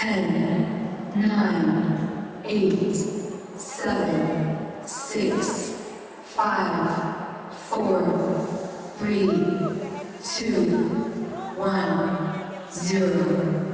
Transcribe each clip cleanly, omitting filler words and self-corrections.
10, 9, 8, 7, 6, 5, 4, 3, 2, 1, 0.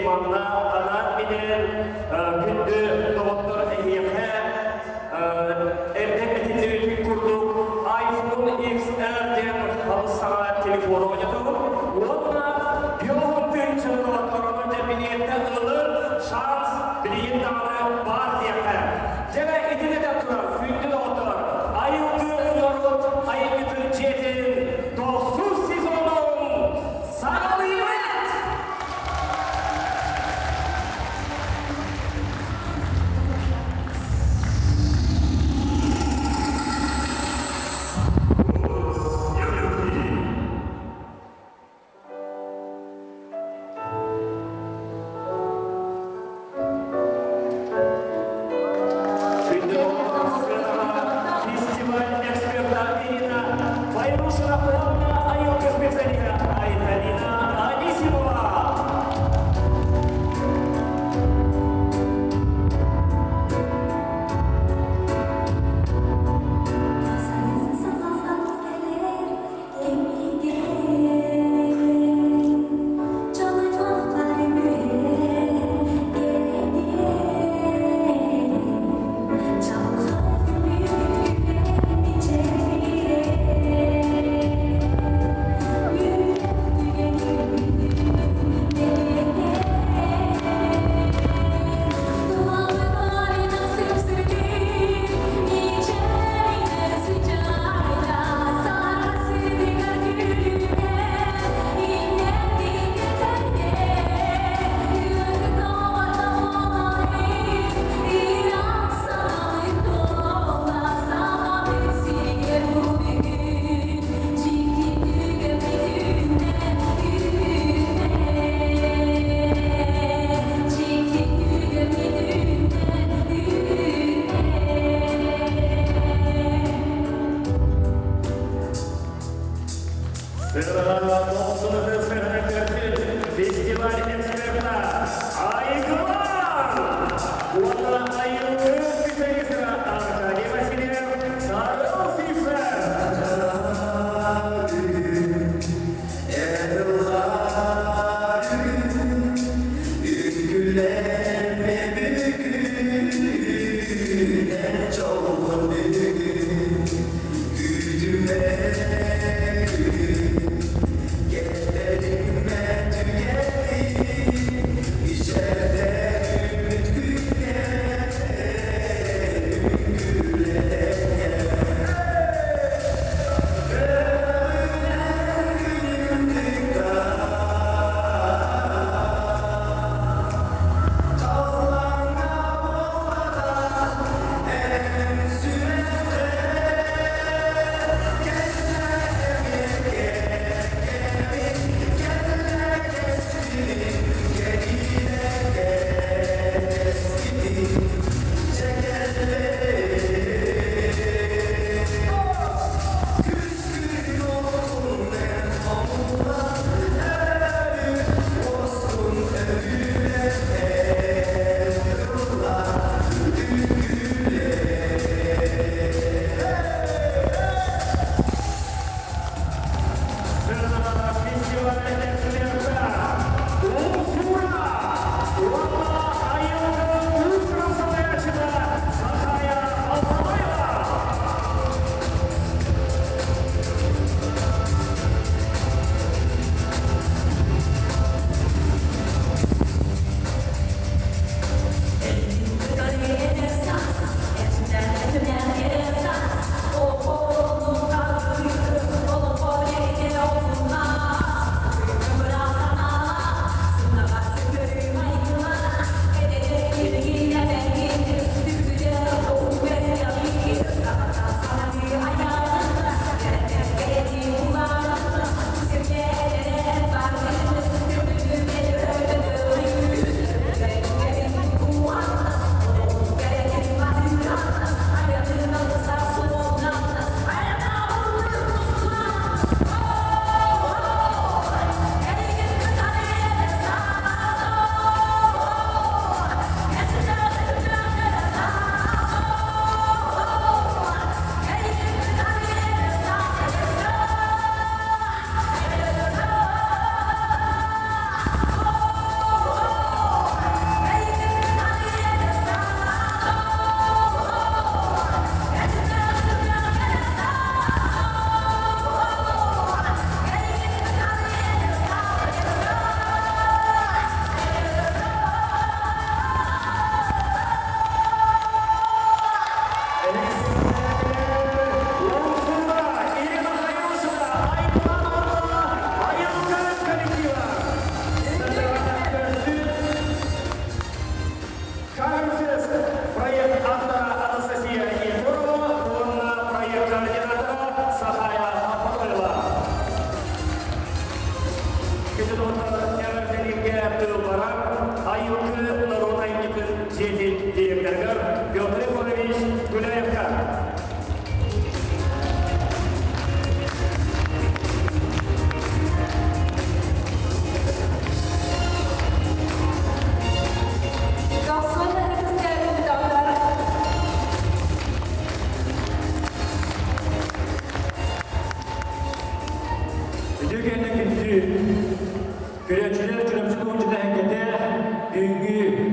манна анаан-минээн күндү доҕоттор эһиэхэ эрдэ этиллибит курдук iPhone XR диэн хабыс саҥа телефону ойотобут уонна биоһун тыынча доҕотторунан дьэ билиэттэ ылыр шанс билигин даҕаны баар диэххэ. Дьэ итини да турар күндү доҕоттор айылгы норуот айымньытын дьиэтин тохсус сезонун саҕалыыбыт! Күндү фестиваль эксперта Ирина Файрушина уонна айылгы специалиһа Айталина Анисимова. Фестиваль эксперта Айгылан! Уонна айылгы специалистара Аркадий Васильев, Саргыл Сивцев!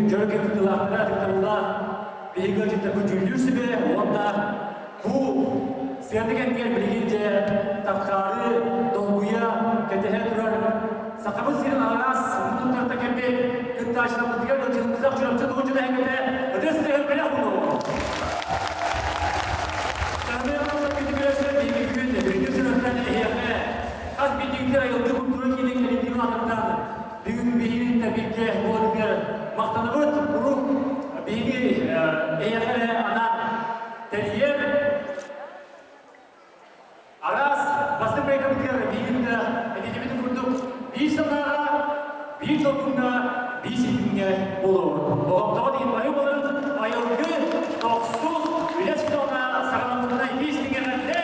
дьоро кыттыылаахтара ытыктабыллаах биһиги ыалдьыттарбыт дьүүллүүр сүбэ уонна бу сыана кэмигэр билигин дьэ таххаары долгуйа кэтэһэ турар Сахабыт сирин араас муннуктарта кэлбит кыттааччыларбытыгар ыалдьытымсах Чурапчы туһунчута эҥэтэ ытыс тыаһын бэлэх уунуоҕуҥ! Биһиги бүгүн үрдүк сыныттан эһиэхэ хас биирдиигитигэр айылгы культура киинин коллективын аатыттан бүгүн биһигини тэбииргэ буоларыгар махтанабыт. Куруук биһиги эһиэхэ эрэ анаан тэрийэр араас бастыҥ бэйэбитигэр биһигин да этитибитин курдук биир санааҕа, биир толкуҥҥа, биир ситимҥэ буолуоҕун. Оҕомтоҕо диэн баһыы буоларын айылгы тохсус үлэ сезона саҕаламмытынан биир ситимҥэ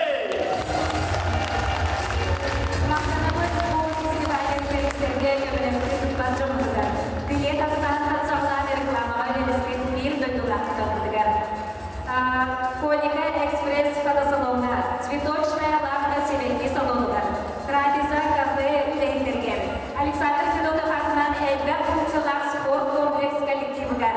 Махтанабыт бу фестивальга сэргэ көмөлөспүт бар дьоммутугар, билиэт атылаан хатсаллаан рекламаҕа үлэлэспит биир дойдулаахтарбытыгар. Коника Экспресс фотосалоҥҥа, Цветочная лавка сибэкки салонугар, Трапеза кафе үлэһиттэригэр, Александр Федотов аатынан элбэх функциялаах спорт комплекс коллективыгар.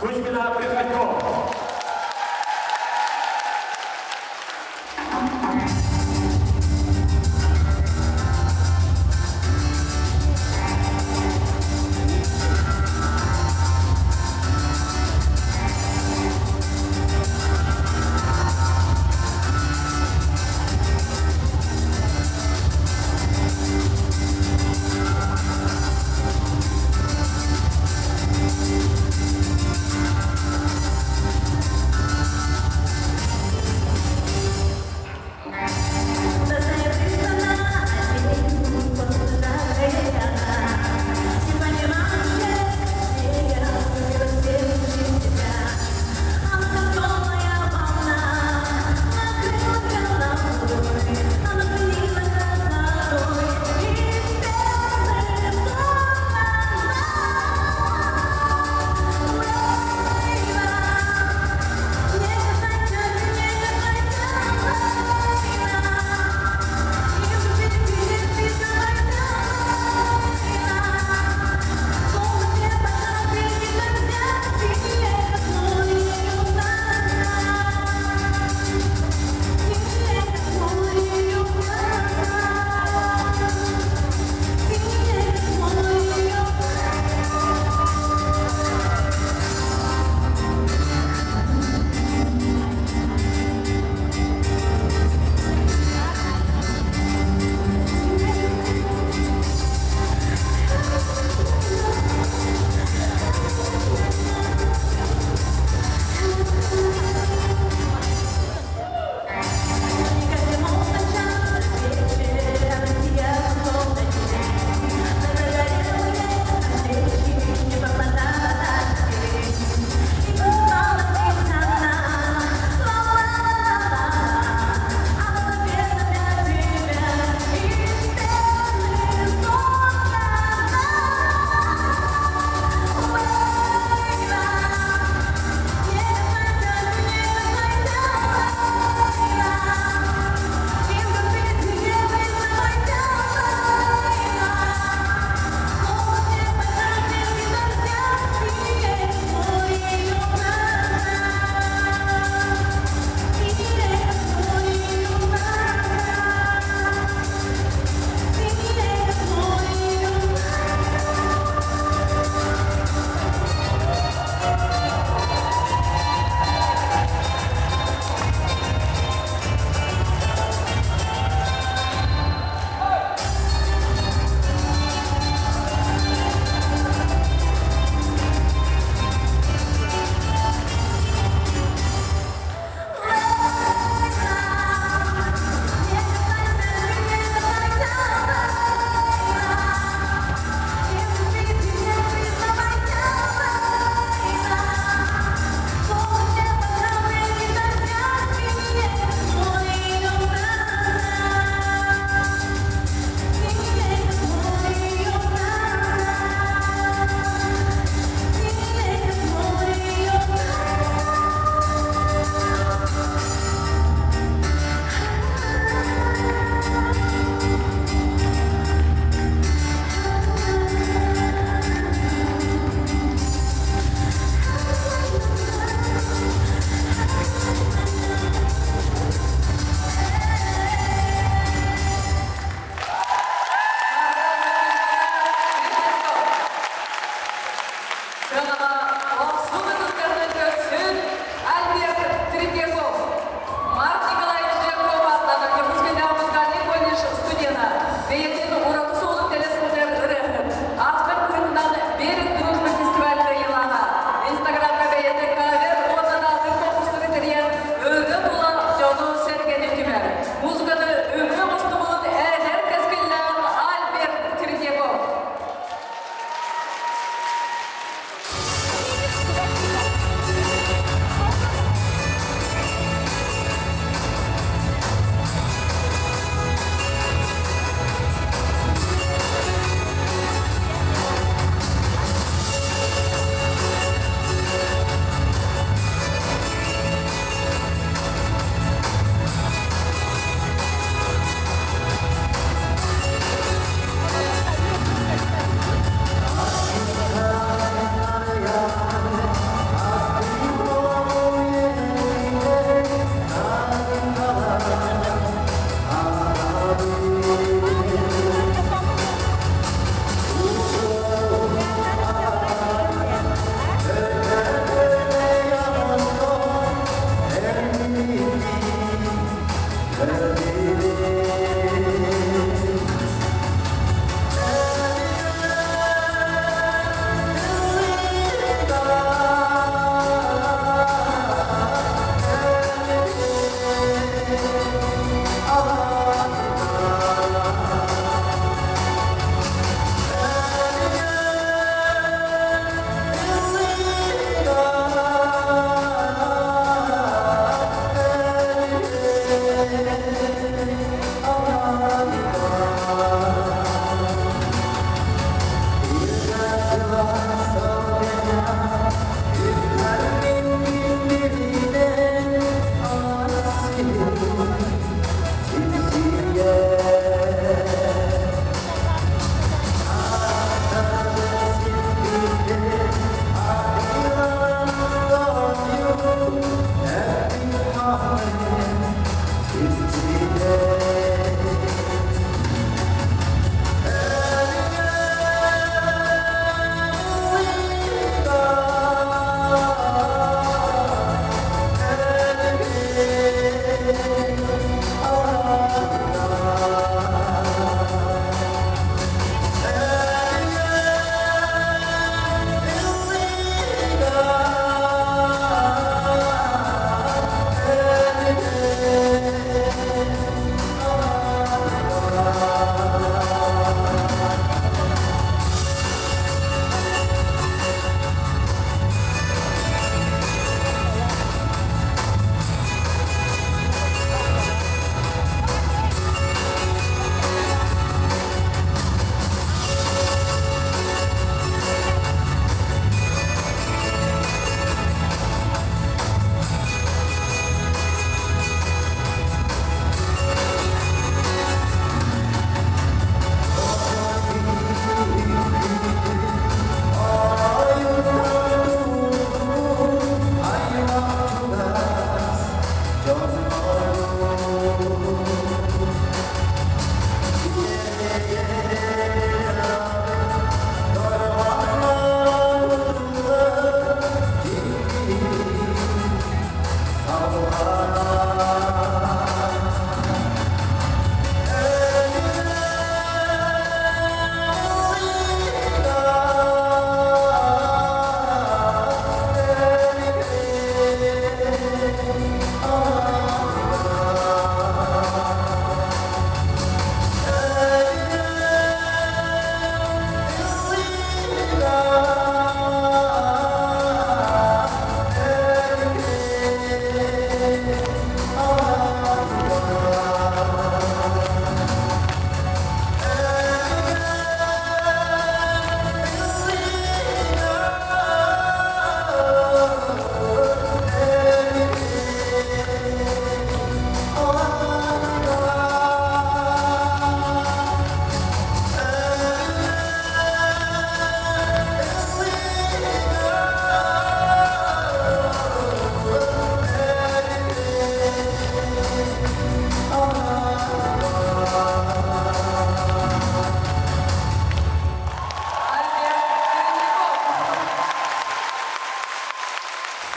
Кузьмина Приходько.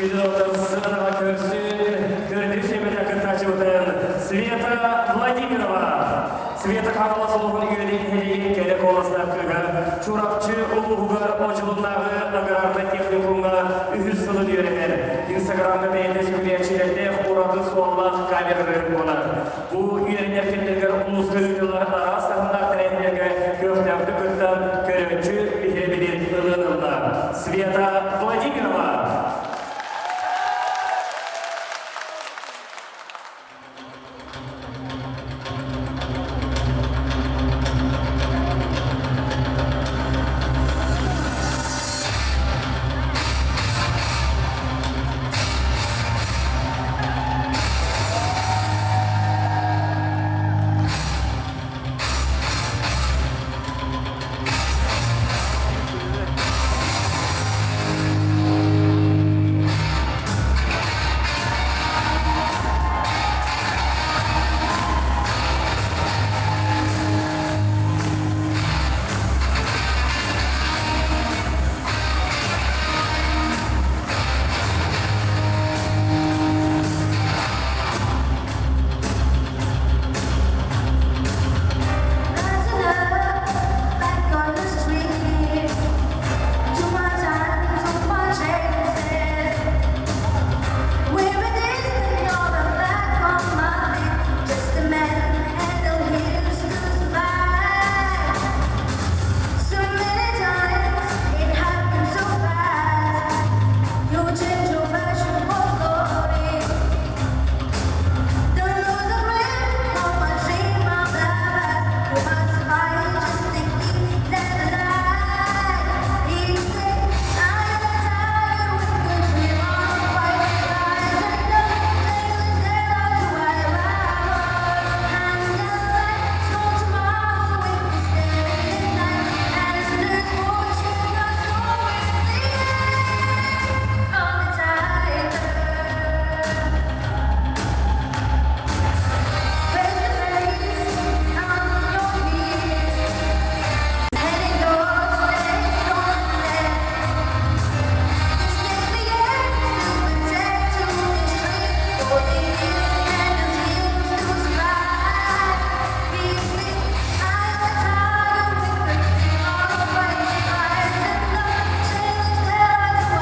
Пилотын сыанаҕа көрсүн, көрдүү сөбүлэ кыттааччыбытын Света Владимирова. Света Хаҥалас улууһун үөдэй нэһилиэгин кэрэ куоластаах кыыһа Чурапчы улууһугар Одьулуннааҕы аграрнай техникумҥа үһүс сылын үөрэнэр. Инстаграмҥа бэйэтэ сүгүрүйээччилэрдээх ураты суоллаах камералары буолар. Бу үөрэнэр кэмнэригэр улууска ыытыллар араас таһымнаах тэрээһиннэргэ көхтөөхтүк кыттан, көрөөччү биһирэбилин ылыан ылла. Света Владимирова. Rising up, back on the street. Too much time, too much chances. Wearing this and all the black on my feet. Just a man and no heels to survive. So many times it happened so fast. You change your passion for glory. Don't lose the grip on my dream of the past. We must fight just to keep that alive. Each day I am tired with the dream of fight. Rising up, daily day to And the lights go tomorrow we can stay in the night. And there's more to us always the end of the tiger. Face to face, on your knees, heading your stay on there. Just take the air to protect to the street, for the and the heels to survive. Easily, I'm a tiger with the dream of fight, rising up, challenge that to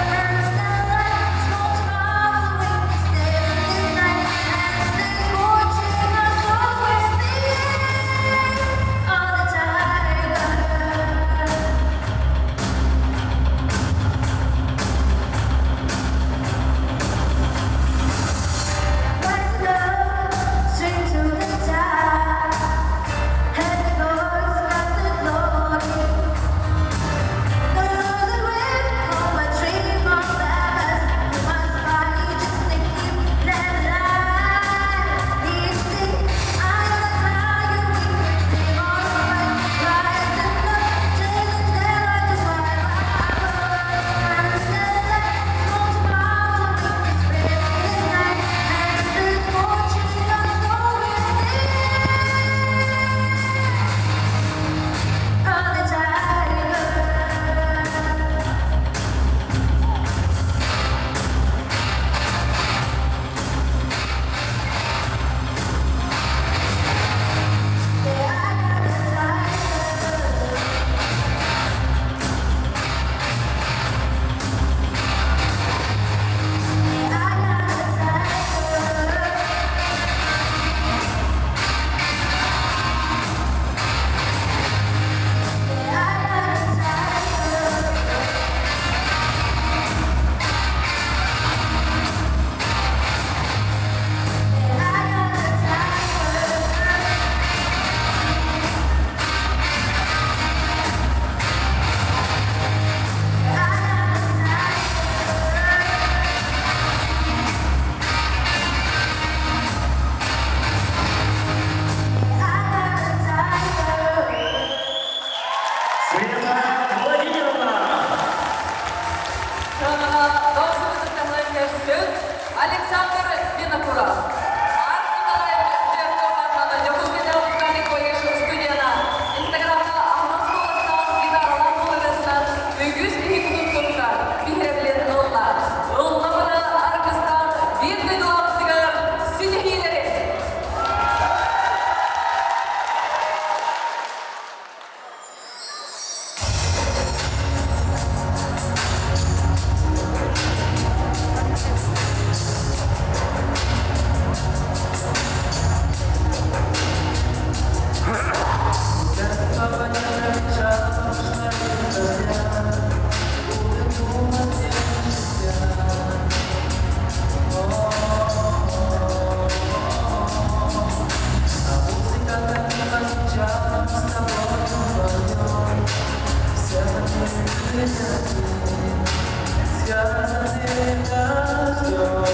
And the lights go tomorrow, we can stay the night, and there's more to us always the end of the tiger. Rising up, straight to the top. And the gods got the glory. Don't lose the grip on my dream of the past. We must fight just to keep that alive. Each day I am a tiger with the dream of fight. Rising up, challenge the right to And the lights go tomorrow, we can spread the night. And there's more to us always the end of the tiger. Yeah, I got the tiger. Yeah, I got the tiger. Yeah, I got the tiger. Yeah, I got the tiger. Yeah, I got the tiger. Yeah, I got the tiger. Света Владимировна! Сыанаҕа дорсубутуттан көрсүн Александр Винокуров. Марк Николаевич Жирков атынан Дьокуускайдааҕы музыкальнай колледж студена. Инстаграмҥа аһаҕас куоластаах гитаралаах буларысынан үгүс киһи кутун тутта. Биһирэбилин Александр Винокуров.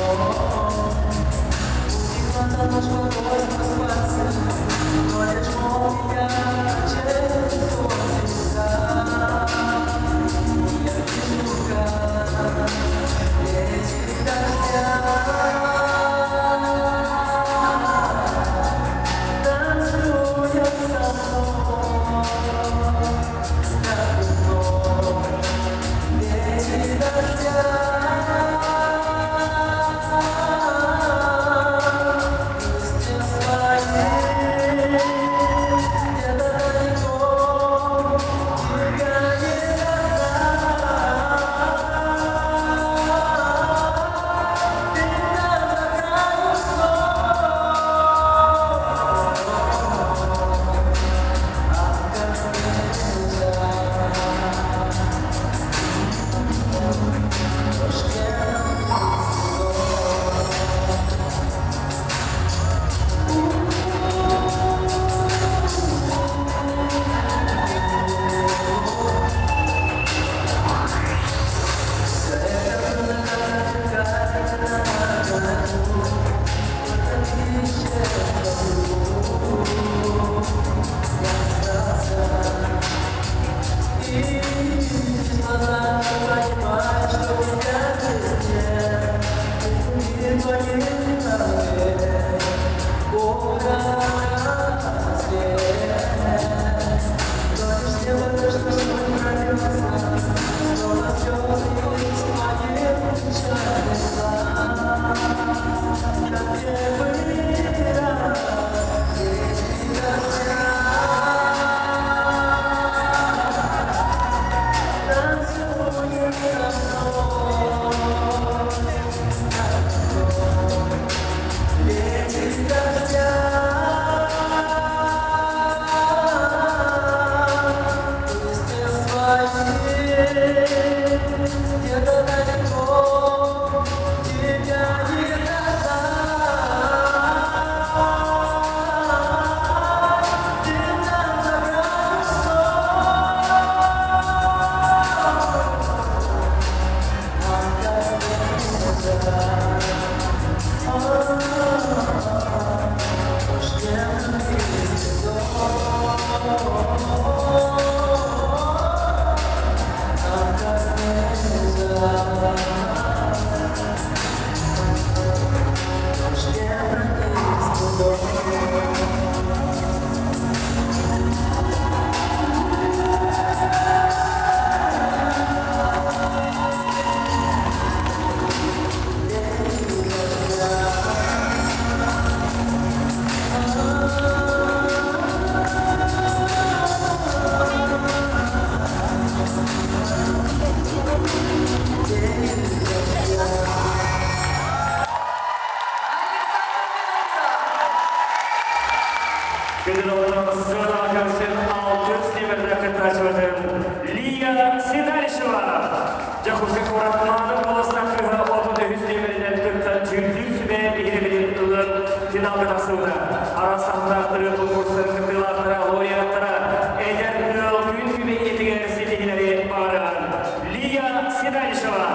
Күндү сыанаҕа көрсөн алтыс нүөмэрдээх кыттааччыбытын Лия Седалищева. Дьокуускай куорат Мааны куоластаах кыыһа 33 нүөмэринэн кыттан дьүүллүүр сүбэ биһирэбилин ылан финалга тахсыбыта. Араас таһымнаах ырыа конкурстарын кыттыылаахтара, лауреаттара эдэр ыал күн күбэй ийэтигэр ситиһиилэри баҕарыаҕын. Лия Седалищева.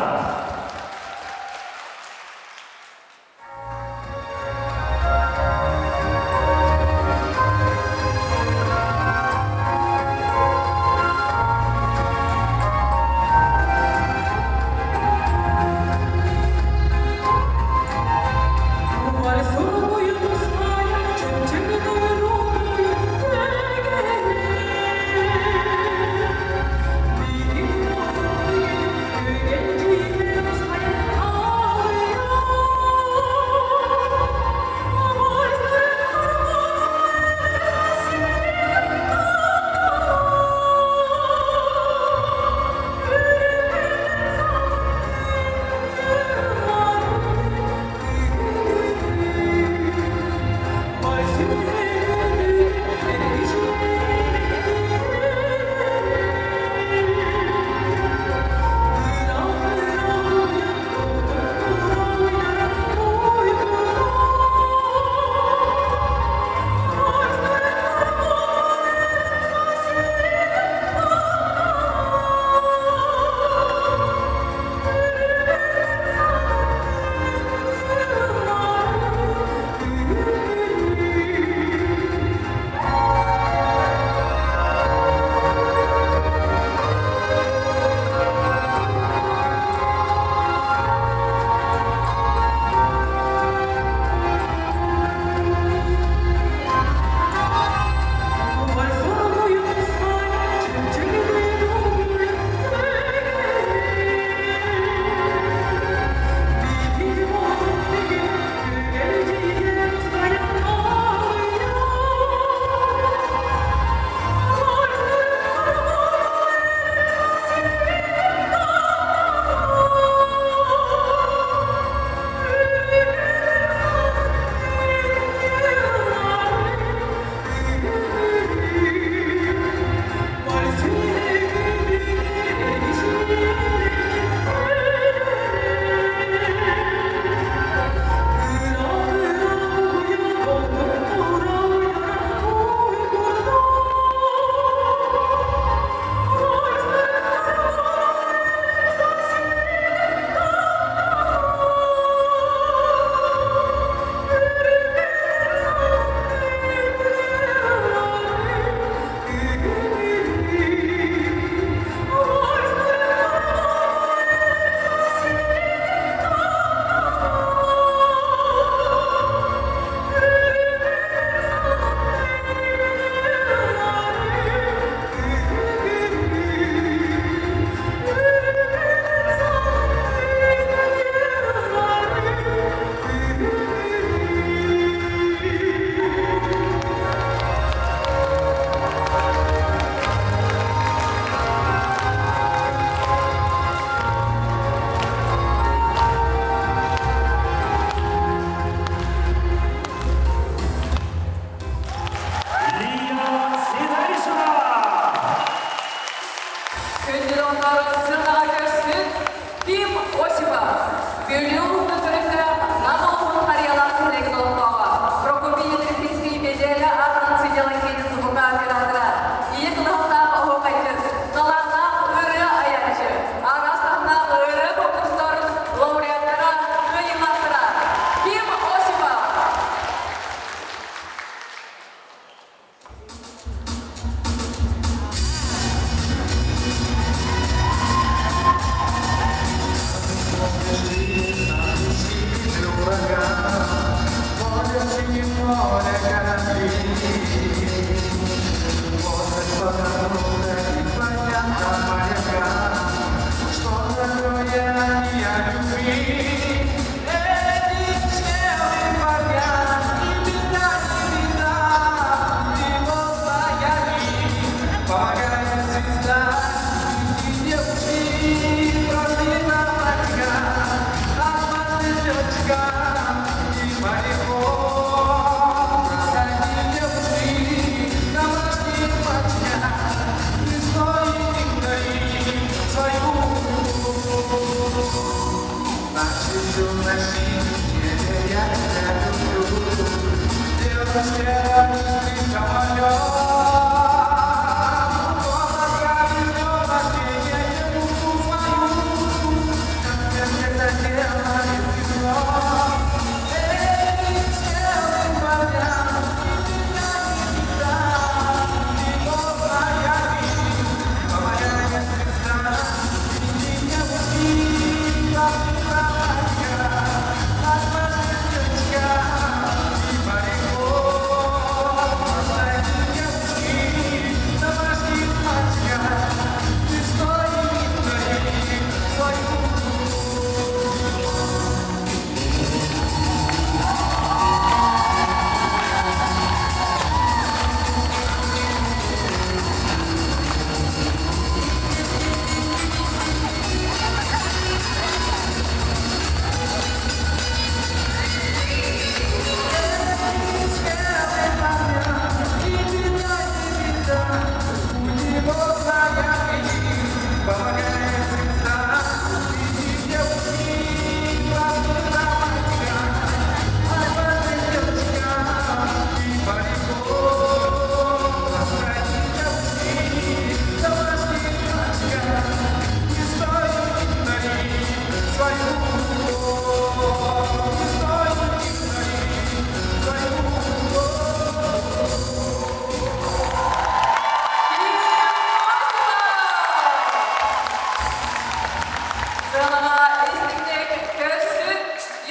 Сыанаҕа истиҥник көрсүн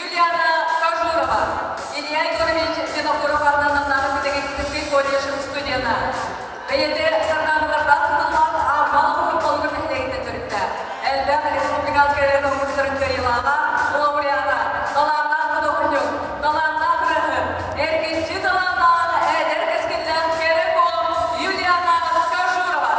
Юлиана Кожурова, Илья Егорович Винокуров аатынан Намнааҕы педагогическай колледж студена. Бэйэтэ Сарданалардаах тутуллаах Амма улууһун Холбур нэһилиэгиттэн төрүттээх. Элбэх республиканскай конкурстарын кыайыылааҕа, лауреата, талааннаах худуоһунньук, талааннаах ырыаһыт, эргиччи талааннаах эдэр кэскиллээх кэрэ куо Юлиана Кожурова.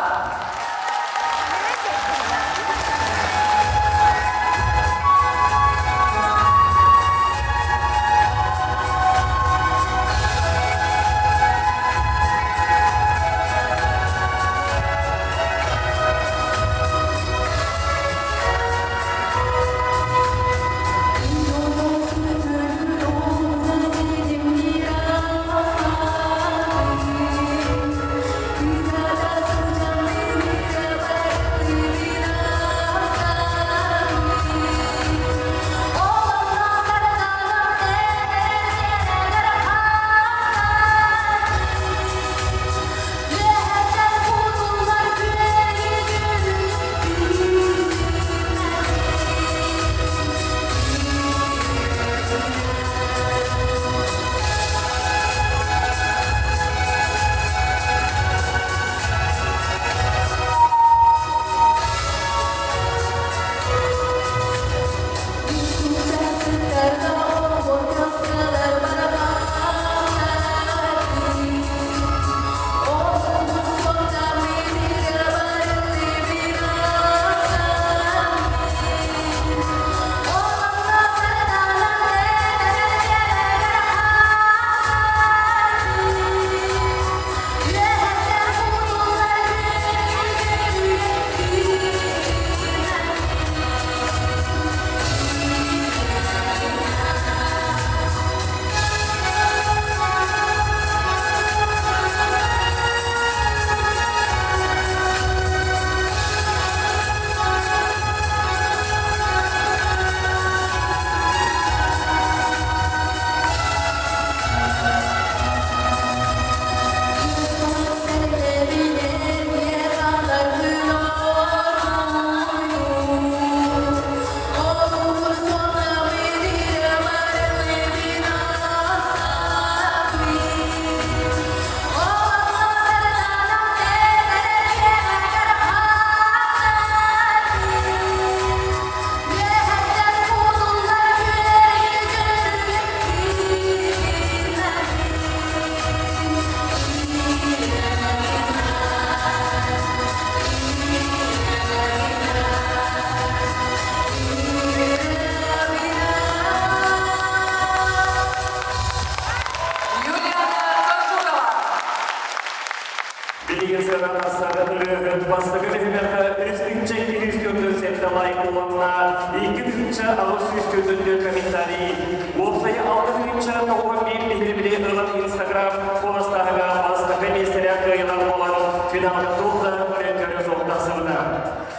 1844 комментарий, уопсайа 6901 биһирэбили ылан Инстаграм куоластааһыга бастакы миэстэлээх кыайыылаах буолан финалга туох да көрө суох тахсыбыта.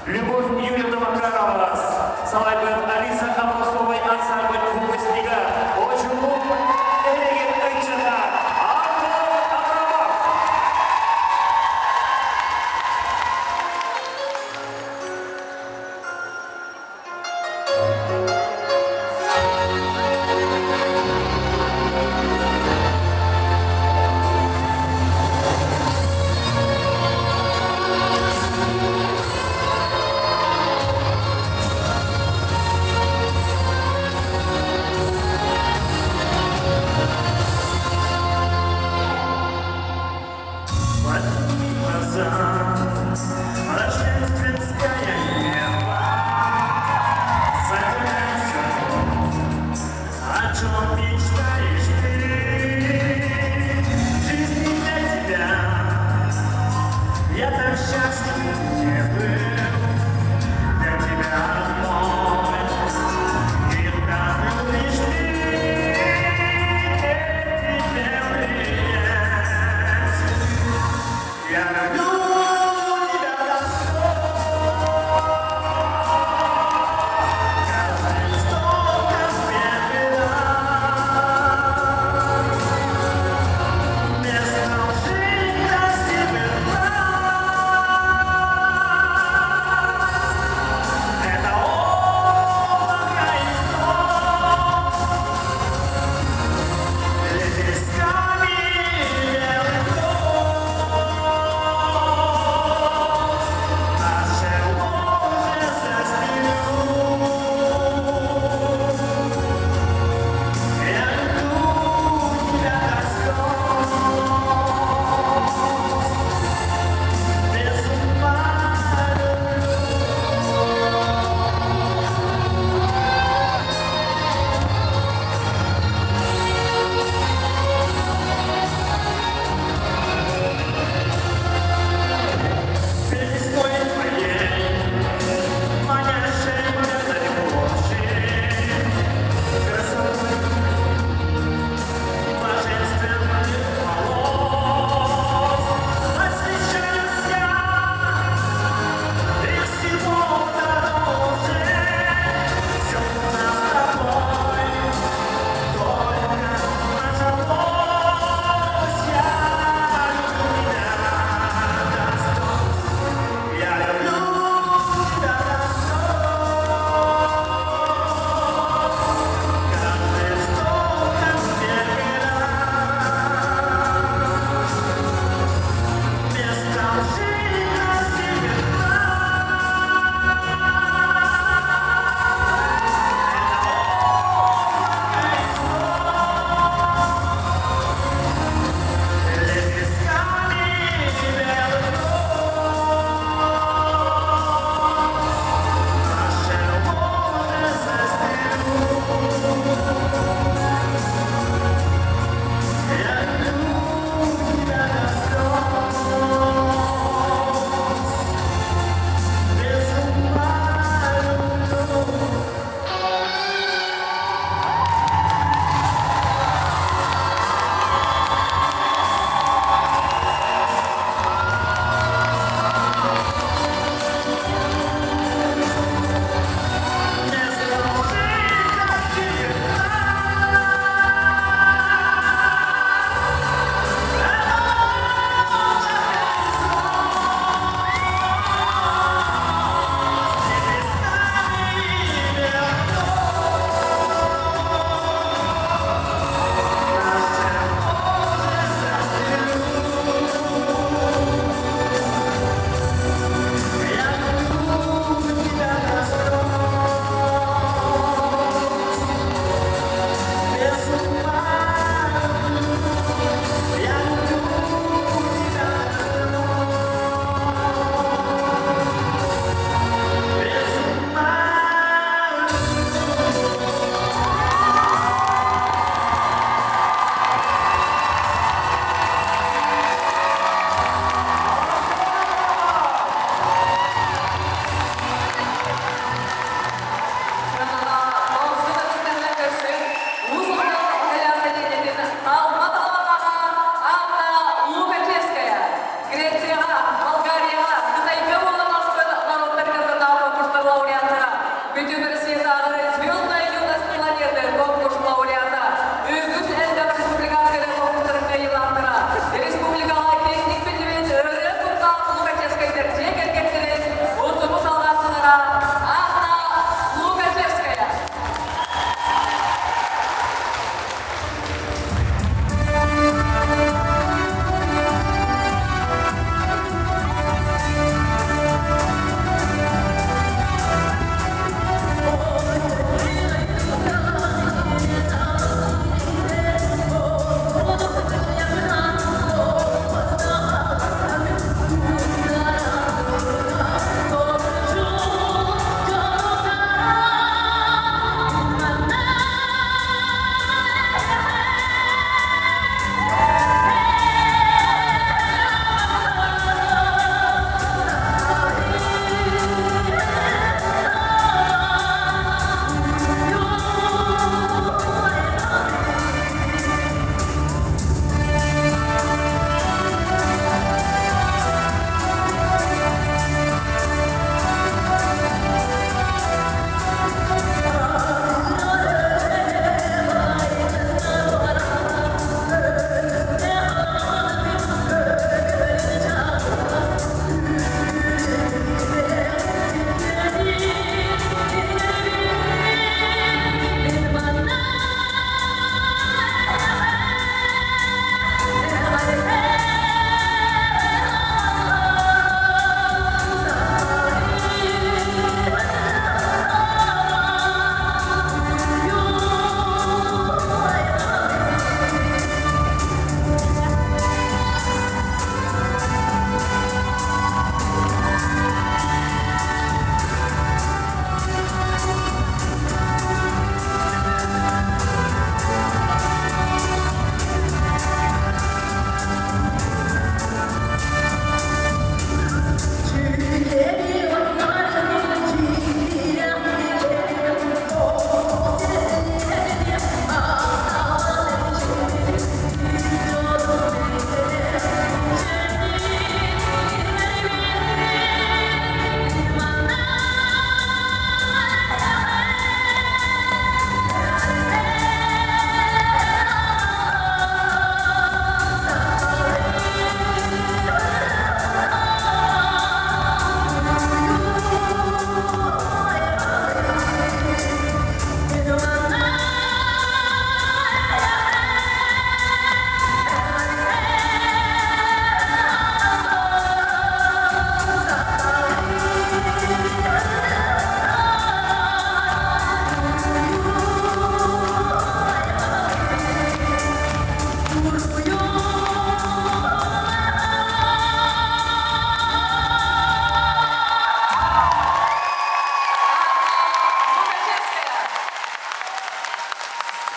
Любовь Юрьевна Макарова салайбыт Алиса Амосовой ансамбль выпускнига Очулук Эреген ыччата Антон Абрамов.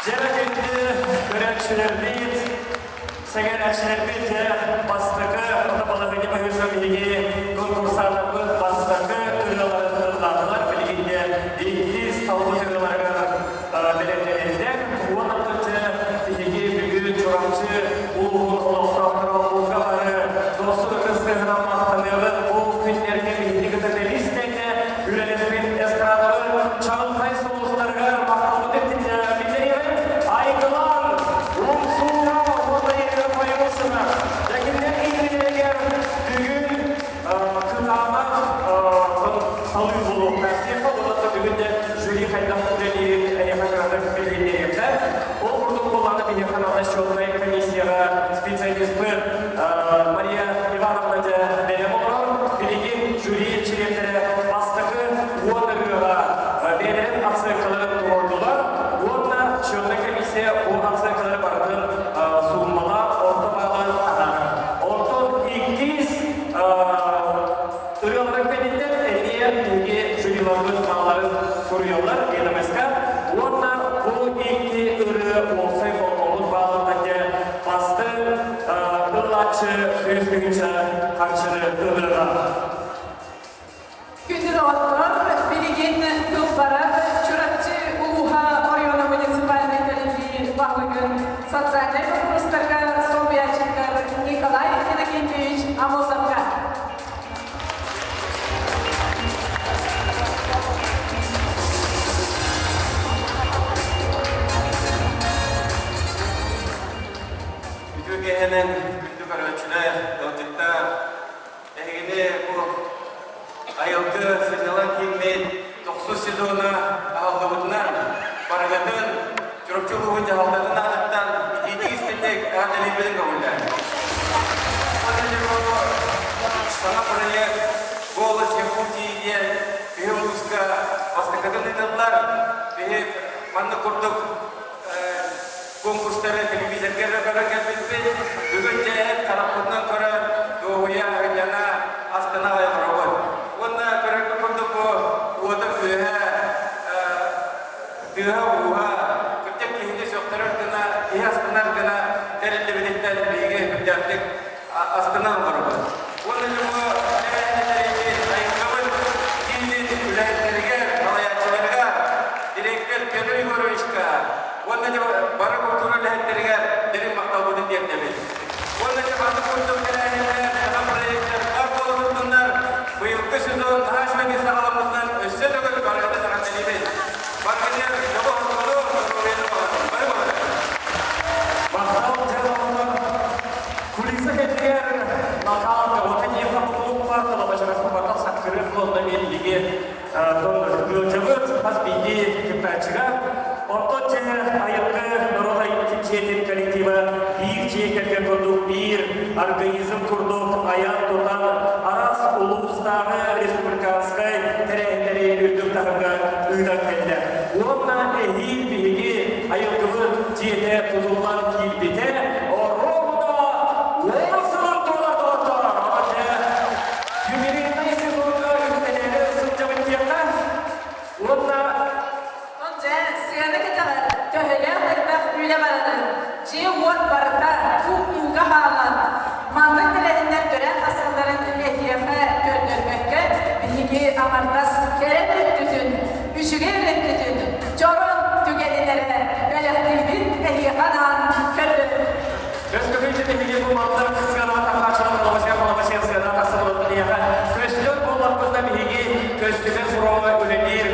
Дьэ күндү көрөөччүлэрбит, сэҥээрээччилэрбит дьэ бастакы балаһыанньа быһыытынан биһиги конкурсаннарбыт бастакы ырыаларын ыллаатылар. Билигин дьэ иккис талбыт ырыаларыгар бэлэмнэнэллэр. Уонна дьэ биһиги бүгүн Чурапчы улууһун олохтоохторо ууга бары дохсун ытыс тыаһынан махтаныаҕын. Бу күннэргэ биһиги кытта тэбис тэҥҥэ үлэлэспит эстрадабыт чаҕылхай сулустарыгар махталбытын биллэриэҕин. Айгылан, Умсуура уонна Елена Файрушина дьэкиннэр иннилэригэр бүгүн кытаанах талыы буолуохтаах диэххэ уонна бүгүн де жюри хайдах үлэлиирин эйиэхэ кыратык билиһиннэриэххэ. Ол курдук буоллаҕына биһиэхэ расчетнай комиссияҕа специалиспыт Мария Ивановна дьэ бэлэм олорор. Билигин жюри чилиэннэрэ бастакы 10 ырыаҕа бэйэлэрин оценкаларын туруордулар уонна счетнай комиссия бу оценкалары барытын сууммалаан орто баалаан таһаарар. Онтон иккис ырыаларын кэнниттэн эмиэ биһиги жюриларбыт бааларын суруйаллар ВМС-ка уонна бу икки ырыа уопсай холбоммут баалыттан дьэ бастыҥ ыллааччы 100 000 харчыны ылыаҕа. Күндү доҕоттор, билигин тыл барар Чурапчы улууһа оройуона муниципальнай тэриллии баһылыгын социальнай боппуруостарга солбуйааччытыгар Николай Иннокентьевич Амосовка. Үтүө киэһэнэн күндү көрөөччүлэр, ыалдьыттар, эһигини бу айылгы сынньалаҥ кииммит тохсус сезона аһыллыбытынан барыгытын Чурапчы улууһун дьаһалтатын аатыттан итиитик истинник эҕэрдэлиирбитин көҥүллээн. Саҥа проект «Голос Якутии» диэн биһи улууска бастакытын ыытыллар. Биһи маннык курдук конкурстары телевизорга эрэ көрөн кэлбиппит. Бүгүн дьэ харахпытынан көрөн, дуоһуйа, ынньана, астына аҕай олоробут. Уонна көрөргө курдук бу уота-күөһэ, тыаһа-ууһа, кырдьык киһини сөхтөрөр гына, киһи астынар гына тэриллибититтэн биһиги үрдээхтик астынан олоробут. Уонна дьэ бу тэрээһиннэрибит айылҕабыт киинин үлэһиттэригэр, салайааччыларыгар, директор Петр Егоровичка уонна дьэ бары культура үлэһиттэригэр дириҥ махталбытын тиэрдэбит. Уонна дьэ маннык курдук тэрээһиннэр, саҥа проектар баар буола турдуннар, быйылгы сезон наһаа үчүгэйдик саҕаламмытынан өссө төгүл барыгытын эҕэрдэлиибин. Баргытыгар дьолу-соргуну, доруобуйаны баҕарабын. Бары баҕарабын. Махтал дьэ Кулиса кэннигэр Наталка вот эниэхэ буолуохха талабачарас саккырыыр буолла биһиги ыалдьабыт хас биирдии кыттааччыга. Онтон дьэ айылгы норуот дьиэтин коллектива биир дьиэ кэргэн курдук биир организм курдук айан-тутан араас улуустааҕы республиканскай тэрээһиннэри үрдүк таһымҥа ыытан кэллэ. Уонна эһиил биһиги айылгыбыт дьиэтэ тутуллан киирбитэ ровно 10 сылын туолар доҕоттоор. Дьэ, юбилейнай сезоҥҥа үктэнээри сылдьабыт диэххэ. Уонна Дьэ, сыана кэтэҕэр төһөлөөх элбэх үлэ барарын, дьиэ-уот барыта куу-кууга хаалан, маннык тэрээһиннэр төрөөн тахсалларын эһиэхэ көрдөрбөккө, биһиги аҥардас кэрэ өттүтүн, үчүгэй өттүтүн, дьорон түгэнин эрэ бэлэхтиибит эһиэхэ анаан көрдөрөбүт. Өскөтүн биһиги бу маннык сыанаҕа тахааччылар Новосибирск Новосибирск сыанаҕа тахсан олордон көстөр буоллахпытына биһиги көстүбэт фроҥҥа үлэлиир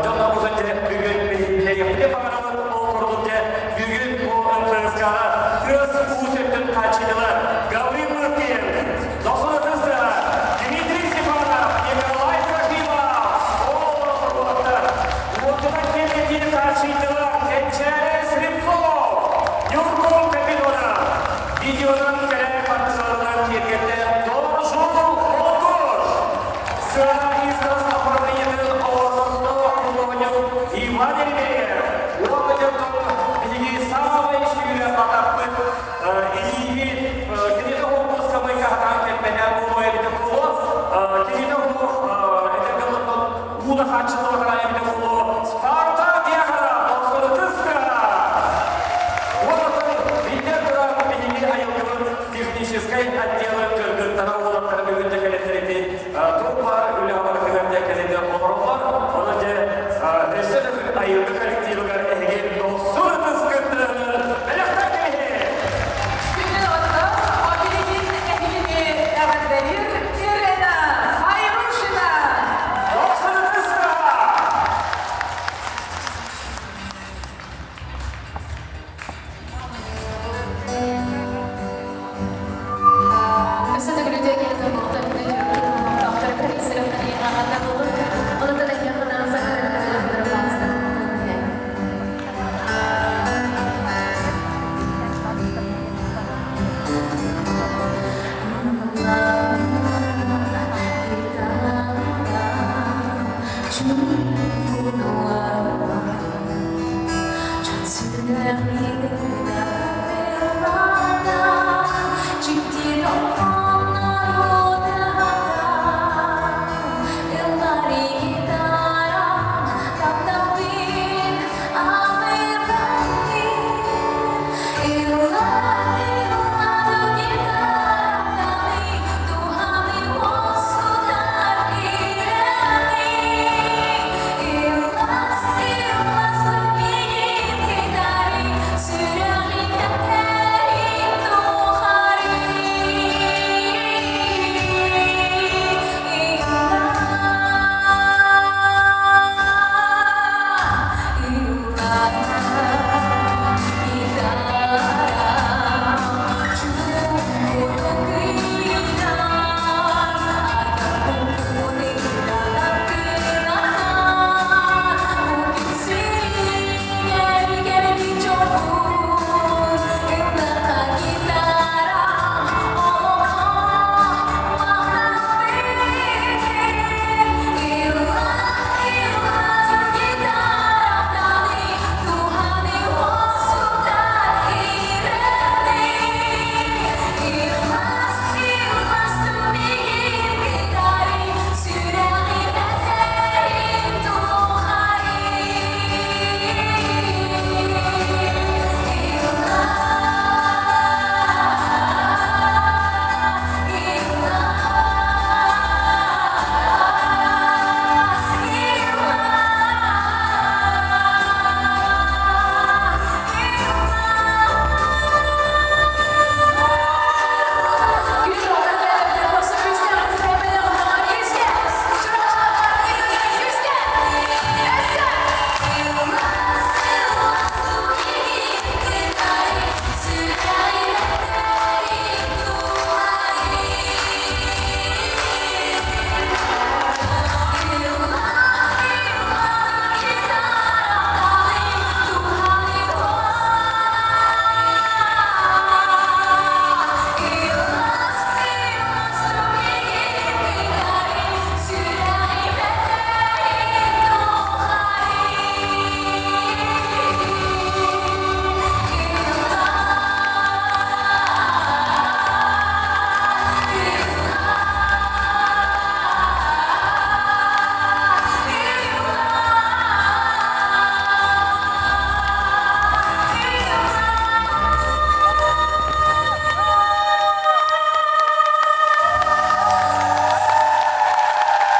дьоннорбутун дьэ бүгүн билиһиннэриэхпитин баҕарабыт. Ол курдук дьэ бүгүн бу МТСК-ҕа тыас уус өттүн хааччыйдылар Гаврил Лыткин, Дохсун Ытыстыа, Дмитрий Степанов, Николай Трофимов, оҕолор уолаттар. айылгы коллективыгар эһиги дохсун ытыскытын бэлэхтэн кэбиһин! Күндү доҕоттор, билигин эһигини эҕэрдэлиир Ирина Файрушина! Дохсун ытыска! Өссө төгүл үтүө киһи олохтоохтор комиссияҕа буолун. Онон эһиэхэ саха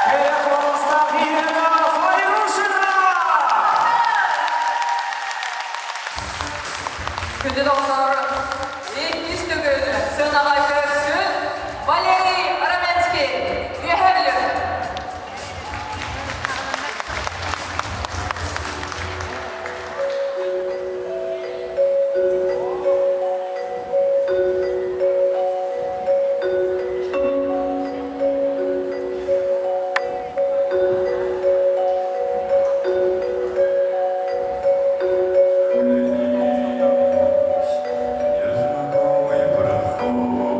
Кэрэ куоластаах Ирина Файрушина! Күндү доҕоттор, иккис төгүл сыанаҕа көрсүн Валерий Раменский, Үөһээ Бүлүү. Незнакомый прохожий.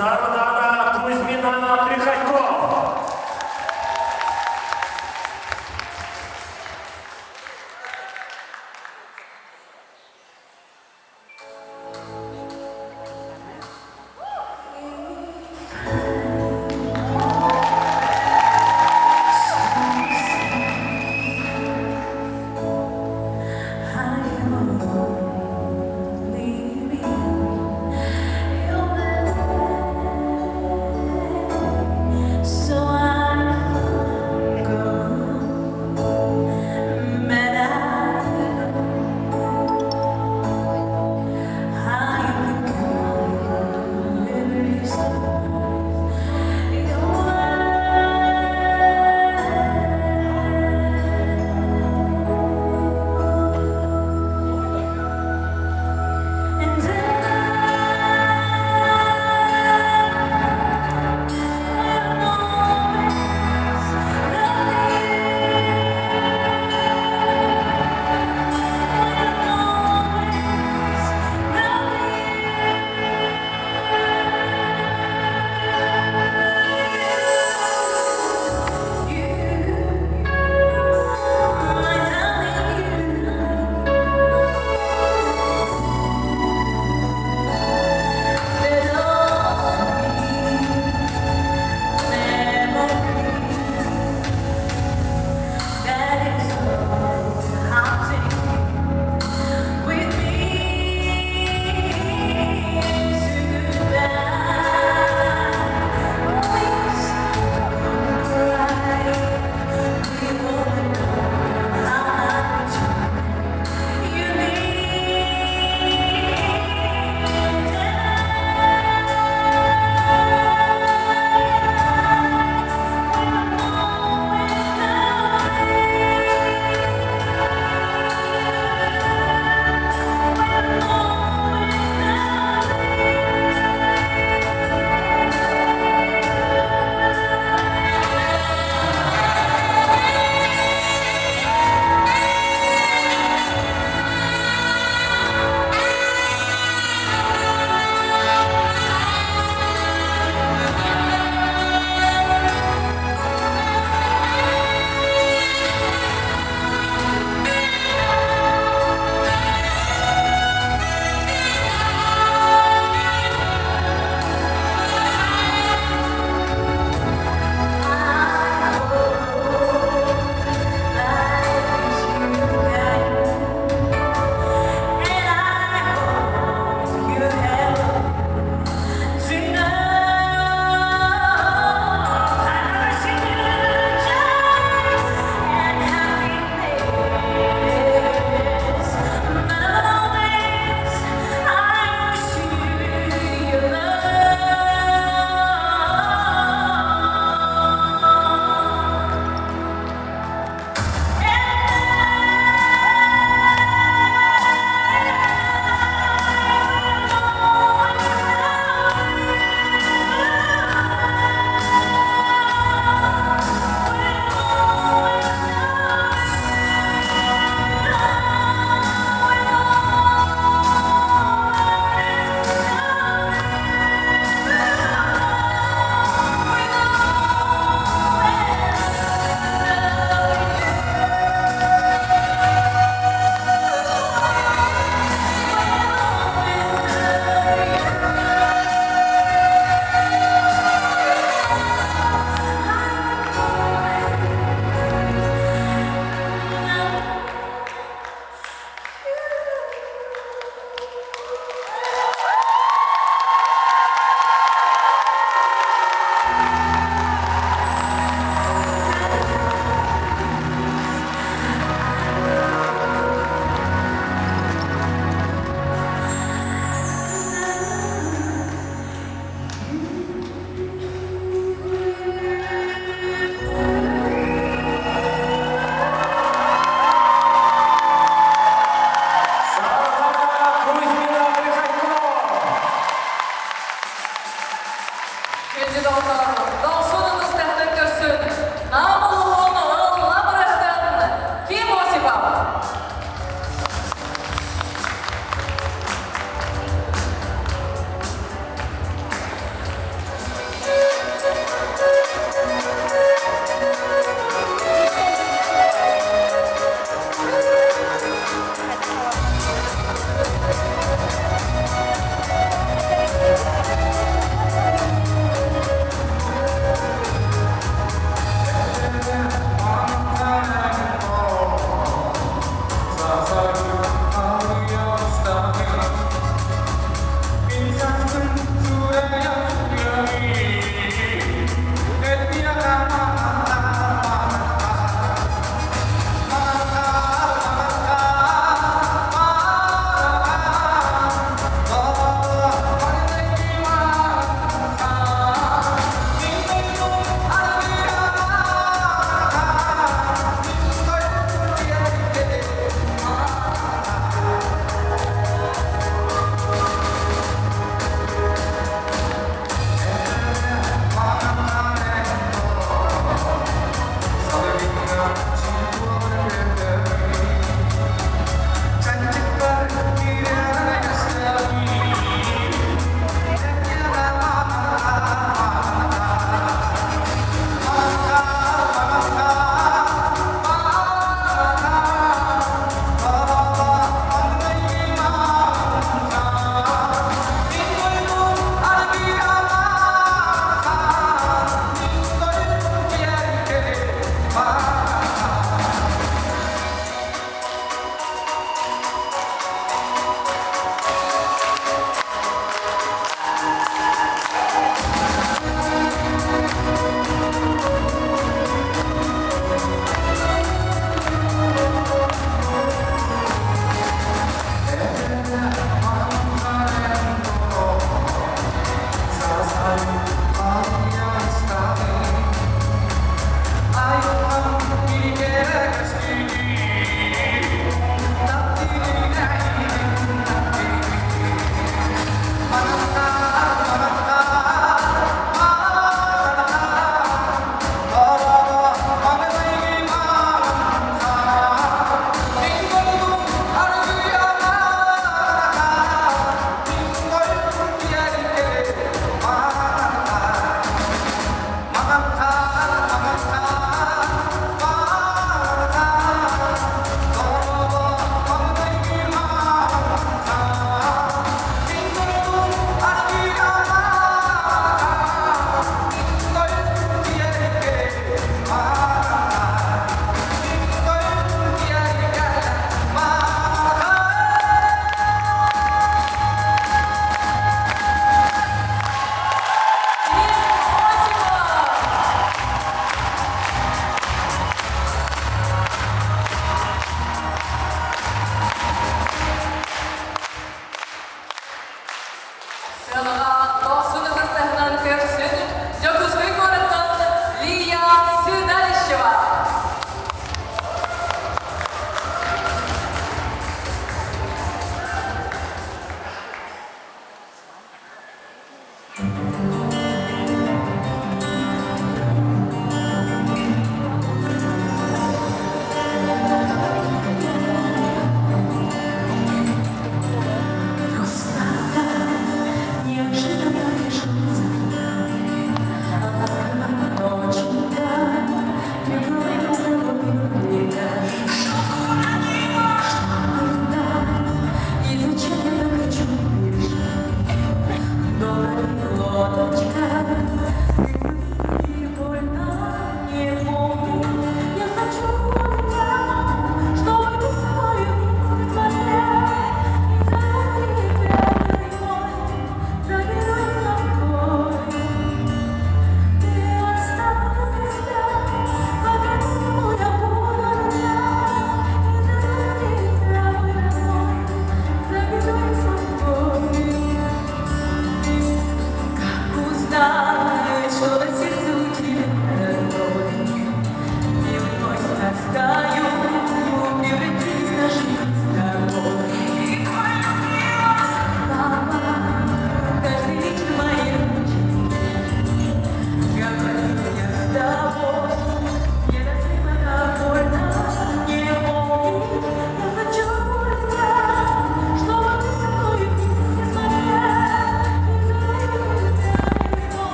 Сардана Кузьмина Приходько. I will only be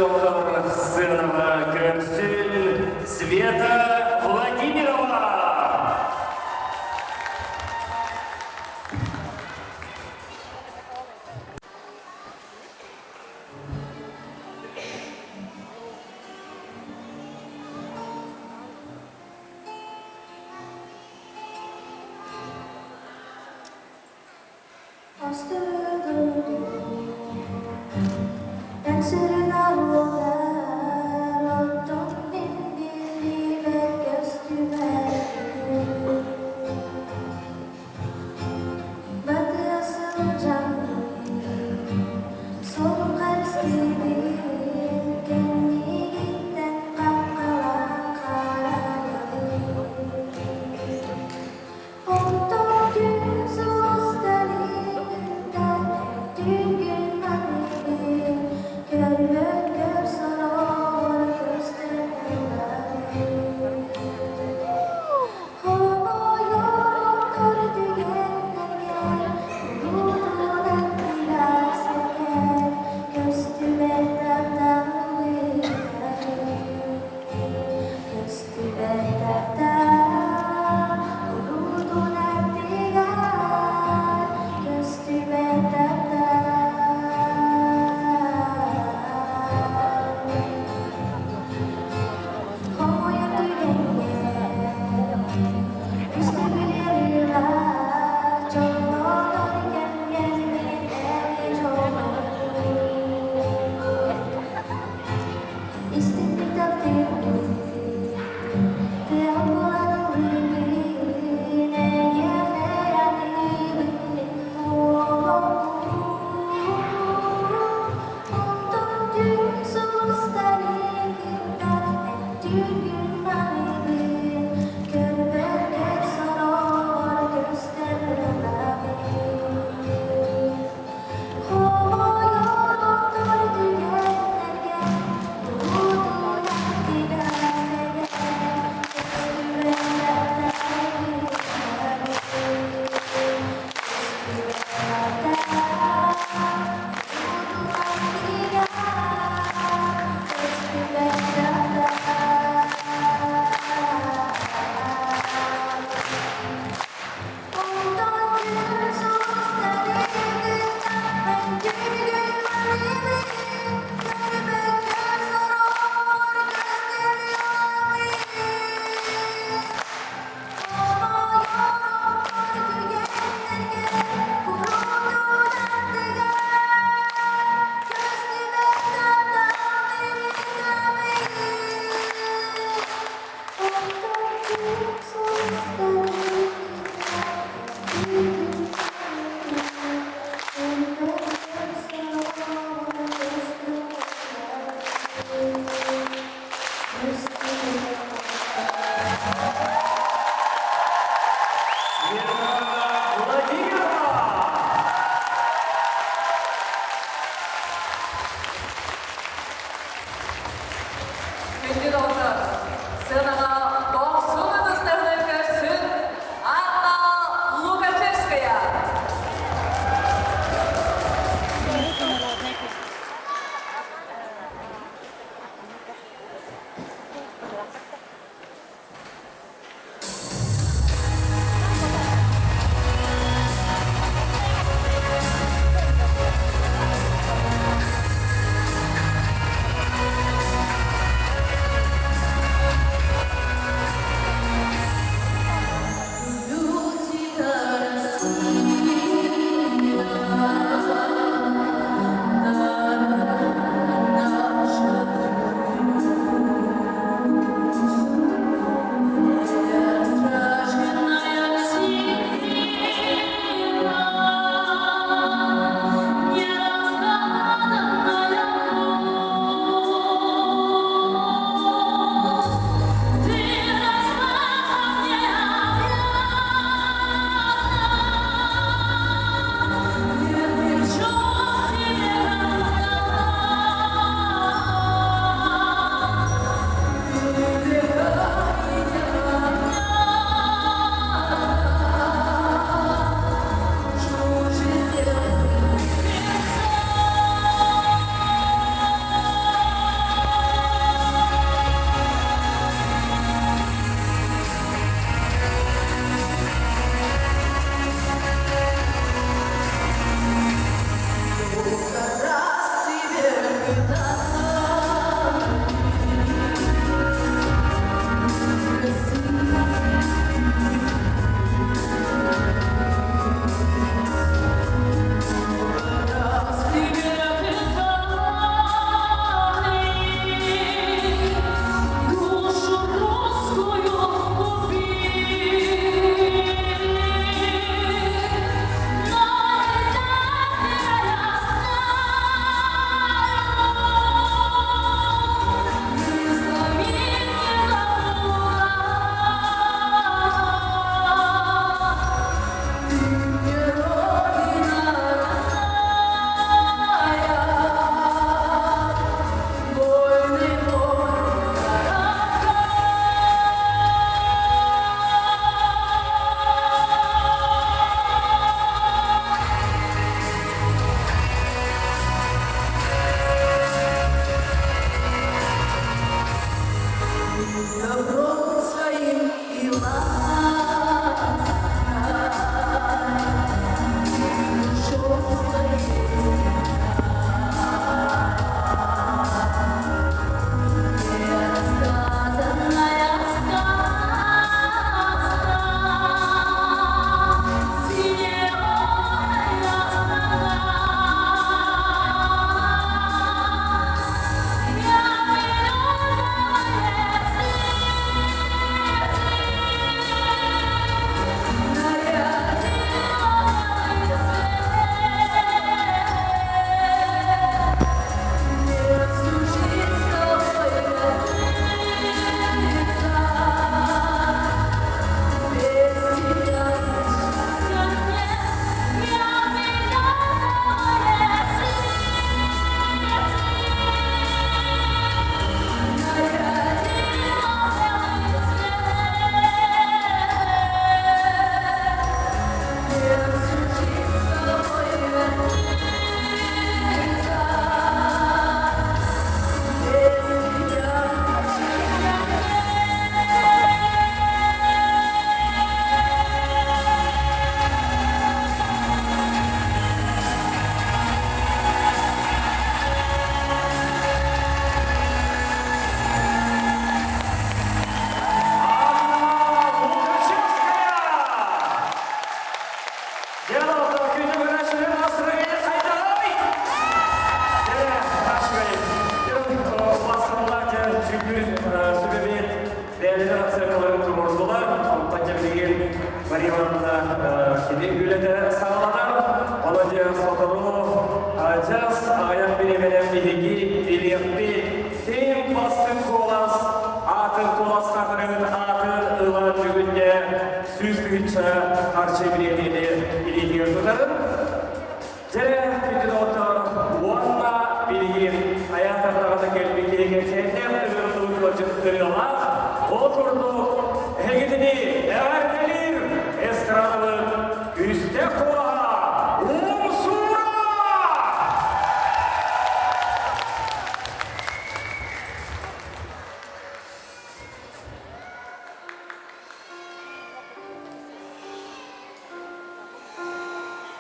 доҕоттор сыанаҕа көрсүн Света Владимирова! Эн сүрүн арыаллар, оттон мин биллибэт көстүбэт Батыа сылдьаммын, суолум харыстыыбын, кэннигиттэн хаххалаан харайабын. Онтон күн сулустарыгыта түүн маныыбын, көрбөт көр сороҕор көстөн ылабын. Хомойор түгэннэргэр куруутунан тирэхсэкэр көстүбэт тапталлыырын, көстүбэт таптал куруутун аттыгар көстүбэт таптал. Хомойор түгэҥҥэ үстүбүлэр дьоллонор кэмҥэр мин эмиэ дьоллоннум. Истинник таптыырбын, тыал буолан ыллыыбын, эйиэхэ аныыбын мин олохпун. Онтон түүн сулустары кытта эн түүнүн маныыбын, көрбөккөр сороҕор көстөр ылабын. Хомойор оттор түгэннэргэ куруутун аттыгар. Ким бастыҥ куолас аатын куоластаатарыгыт аатын ылан бүгүннэ 100 тыһыынча харчы бириэмийэни илиитигэр тутарын. Дьэ, бүтүн оттор уонна билигин айаатардаҕына кэлбит киһи кэпсээннээх ыҥырыллыбыт ыалдьыт ырыалаах, ол курдук эһигитини эҕэрдэлиир эстрадабыт күүстээх куолаһа Умсуура!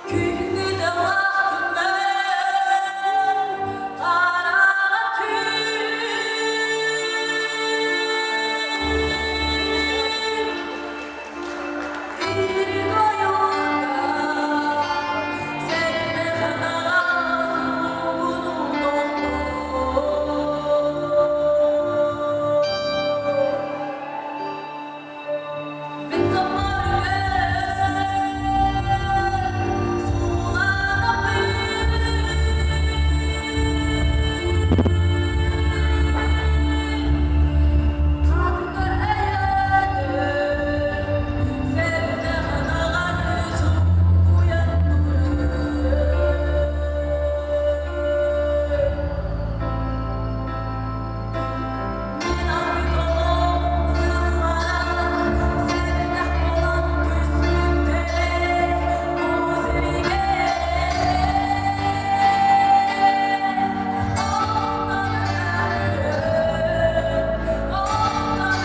Күһүҥҥү далаах күммэр хараҥа түүн Үрүҥ ойуурга сэрбэх ынаҕа суугунуу тохтуур. Мин Сэргэх буолан түспүттэр бу сиргэ. Онтон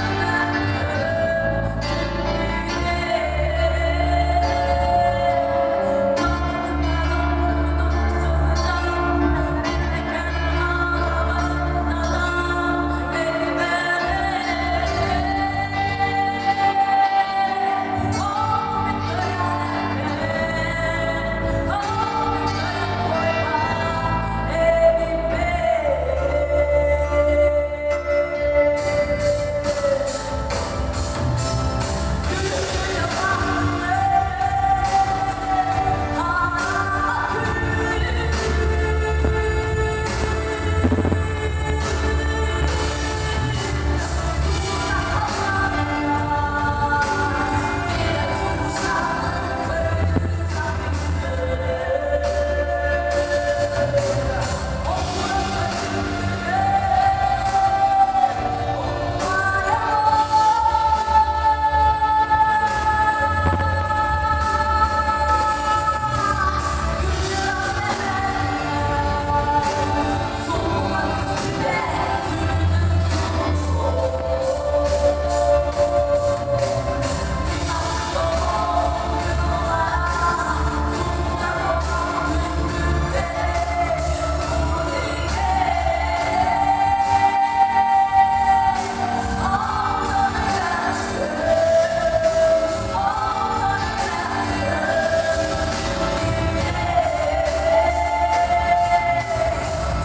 өтөр, онтон өтөр сүппүтэ. Таптыктарым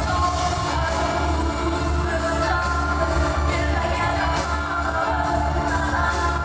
курдук сылдьан, инникэн хаалабын санаам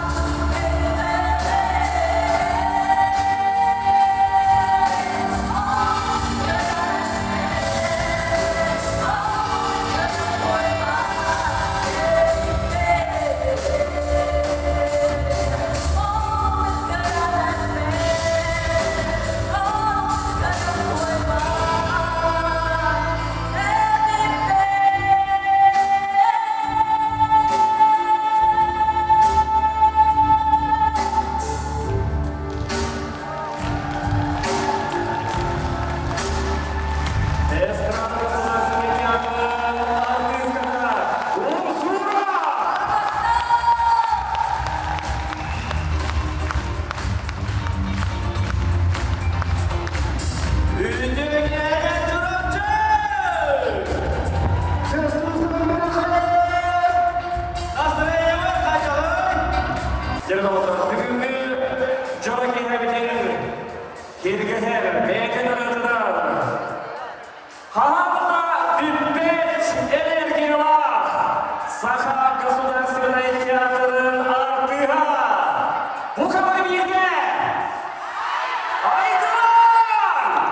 Эстрада государственный театр артистката Умсура! Үтүөкээн Чурапчы! Бүгүҥҥү дьоро киэһэбитин киэргэтэр бэйэтин ырыатынан хаһан да бүппэт энергиялаах Саха государственнай театрын артыыһа бука бары бииргэ Айгылаан!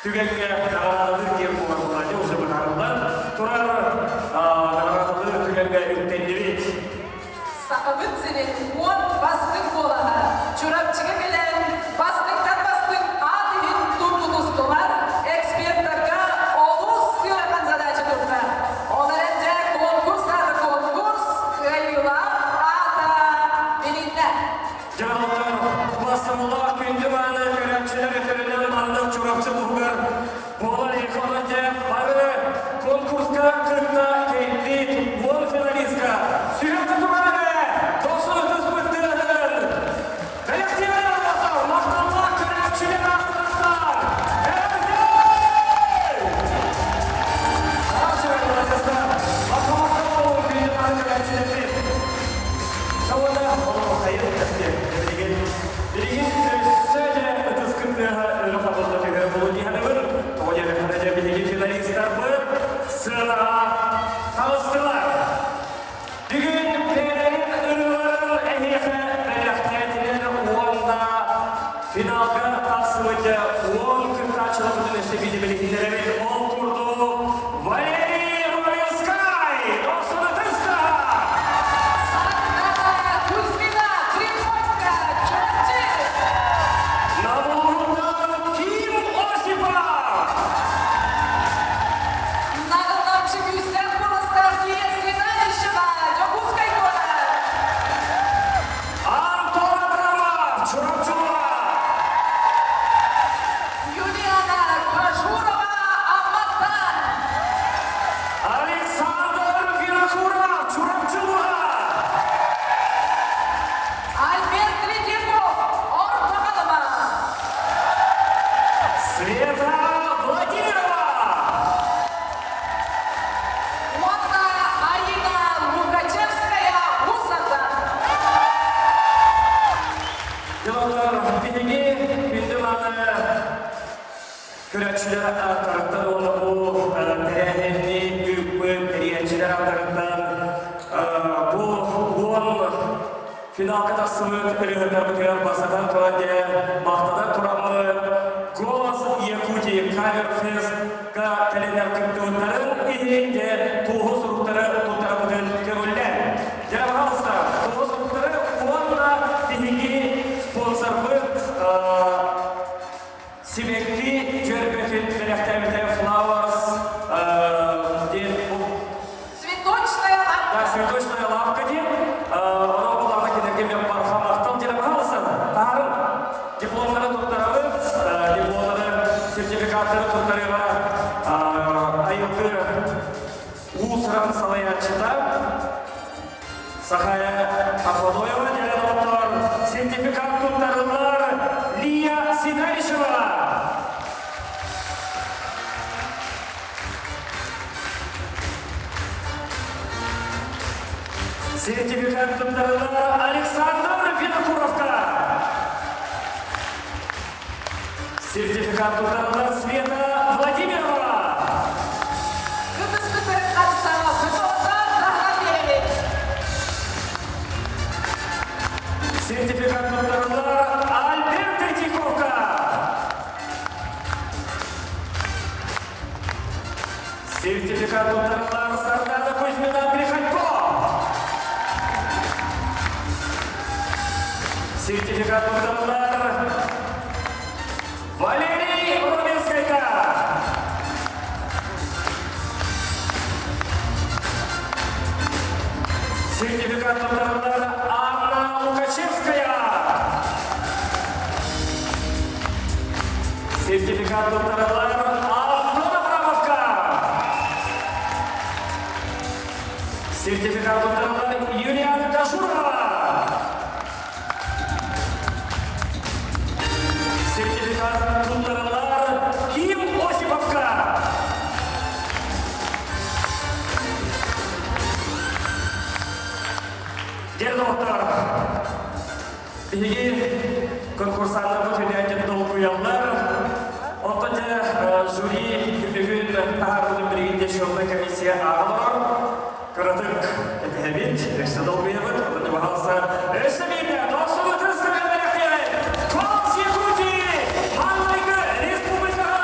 Түгэҥҥэ наҕараадалыыр диэн буолар буолааччы уже быһаарыллан турар наҕараадалыыр түгэҥҥэ үктэннибит. Сахабыт сирин уон бастыҥ куолаһа Чурапчыга кэлэн бастыҥтан бастыҥ аат иһин тургутустулар, экспертарга олус ыарахан задача турда. Ол эрэн дьэ конкурс аата конкурс, кыайыылаах аата билиннэ. Дьаһаллар бассамалаах күндү мааны көрөөччүлэр өтөрүнэн маннык Чурапчы туһугар буолар экономия бары конкурска кытта кэлбит уон финалистка сүһүөх туран эрэ дохсун ытыспыт тыаһын бэлэхтиэҕин аллахтар махталлаах көрөөччүлэр ааттарыттан эҕэрдэ! Күндү мааны көрөөччүлэрбит Уонна олоҥхойун кэпсиэм. Билигин, билигин өссө дьэ ытыскын тыаһа өрө хабылла түһэр буолуо дии саныыбын. Тоҕо диэтэххинэ дьэ биһиги финалистарбыт сыанаҕа таҕыстылар. Бүгүн бэйэлэрин ырыаларын эһиэхэ бэлэхтээтилэр уонна финалга тахсыбыт дьэ уон кыттааччыларбытын өссө биирдэ билиһиннэрэбит. Ол курдук Валерий Рубинскай, Дохсунатыска! Сардана Кузьмина, Приходько, Чурапчы! Наборунан Ким Осипов! Нагылнамчы күүстээх куоластаах Лия Свиналищева, Дьокуускай куорат! Антон Абрамов, Чурапчыла! Юлиана Кожурова, Амматтан! Александр Винокуров, Чурапчыла! Альберт Третьяков, Орто Халыма! Света Владимирова! Уонна Аина Лукачевская, Уус Алдан! Дьоннор, биһиги күндү мааны көрөөччүлэр ааттарыттан уонна бу тэрээһини ыыппыт тэрийээччилэр ааттарыттан бу уон финалга тахсыбыт ырыаһыттарбытыгар бастатан туран дьэ махтанан тураммыт Голос Якутии кавер-фестка кэлэннэр кыттыбыттарын иһин дьэ туоһу суруктары туттарабытын көҥүллээн. Дьэ, пожалуйста, туоһу суруктары уонна биһиги спонсорбыт Сибэкки дьөрбөтүн бэлэхтээбитэ Flowers диэн Цветочная лавка. Да, цветочная лавка диэн. Ону булаҕа кинилэргэ мен барҕа махтал диэн пожалуйста, таһарын дипломнары туттарабыт, дипломнары, сертификаттары туттарыыга айылгы уус-уран салайааччыта Сахая Афадоева диэн доҕоттор сертификат туттарыллар Лия Сидоричева. Сертификат туттарыллар Александр Винокуровка. Сертификат туттарыллар Света Владимирова. Ытыскытын харыстаҕа бүтүннүү таһынан биэрэбит. Сертификат туттарыллар Альберт Третьяковка. Сертификат туттарыллар Сардана Кузьмина Приходько. Сертификат туттарыллар Валерий Рубинскайга. Сертификат туттарыллар Анна Лукачевская. Сертификат туттарыллар Антон Абрамовка. Сертификат туттарыллар Юлиана Кашурова. Сертификат туттарыллар Ким Осиповка. Дьэ, доҕоттор, биһиги конкурсаннарбыт үлэһит долгуйаллар. Оттон дьэ жюри бүгүн таһаарбытын билигин дежурнай комиссия ааҕа олорор. Кыратык кэтэһэбит, өссө долгуйабыт. Оттон дьэ, пожалуйста, өссө биирдэ дохсун ытыс тыаһын бэлэхтиэҕиҥ! Голос Якутии! Маҥнайгы республикаҕа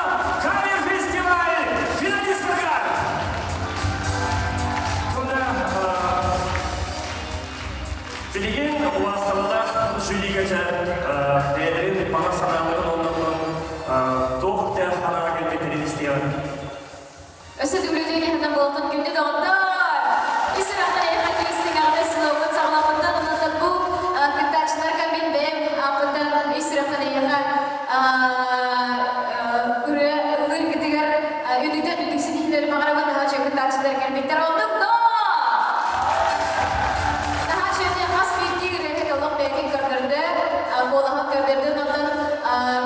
Өссө төгүл үтүө буолтун күндү доҕоттор! Ис сүрэхтэн эйиэхэ киристиҥэҕитэ сылабыт саҕаламмыттан онон бу кыттааччыларга мин бэйэм ааппыттан ис сүрэхтэн эйиэхэ ырыа ыллыыргытыгар үрдүктэн үрдүк ситиһиилэри баҕарабын наһаа үчүгэй кыттааччылар кэлбиттэр оннук но наһаа үчүгэй хас биирдии ырыаһыт олох бэйэтин көрдөрдө куолаһын көрдөрдө онтон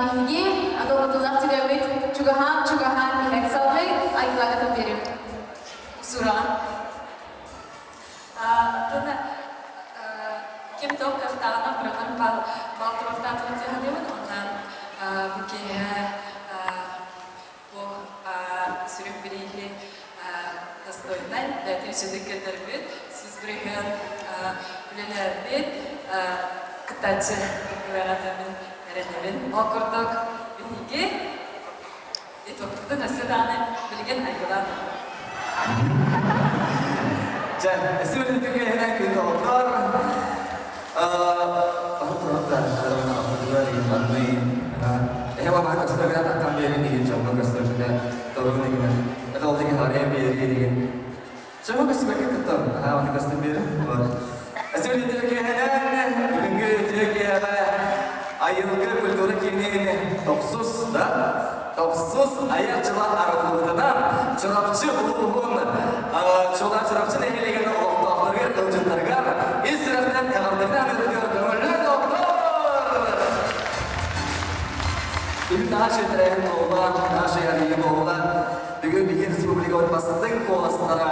биһиги долгутуулаах түгэммит чугаһаан чугаһаан иһэр салгыы айгылаатым биэрим сураҕа Тына ким тоқ кахтаҕына быраҕан балтыбахтаатыбыт дьаһаныбын оннан бу киэһэ бу сүрүн бирииһи достойнай бэйэтин үчүгэй көрдөрбүт 100% үлэлээбит кыттааччы ылыаҕа эрэнэбин. Ол курдук биһиги итоктутун өссө даҕаны билигин айгылаан Дьэ, өссө күн күн доҕоттор. Айылгы культура киинин тохсус да тохсус айар дьыла арыллыбытынан Чурапчы улууһун Чулан Чурапчы нэһилиэгин олохтоохторугар ыалдьыттарыгар ис сүрэхтэн эҕэрдэтин аныыргар көҥүллээх доҕоттор! Бүгүн наша тэрээһин буолла, наша арыйыы буолла. Бүгүн биһиги республикабыт бастыҥ куоластара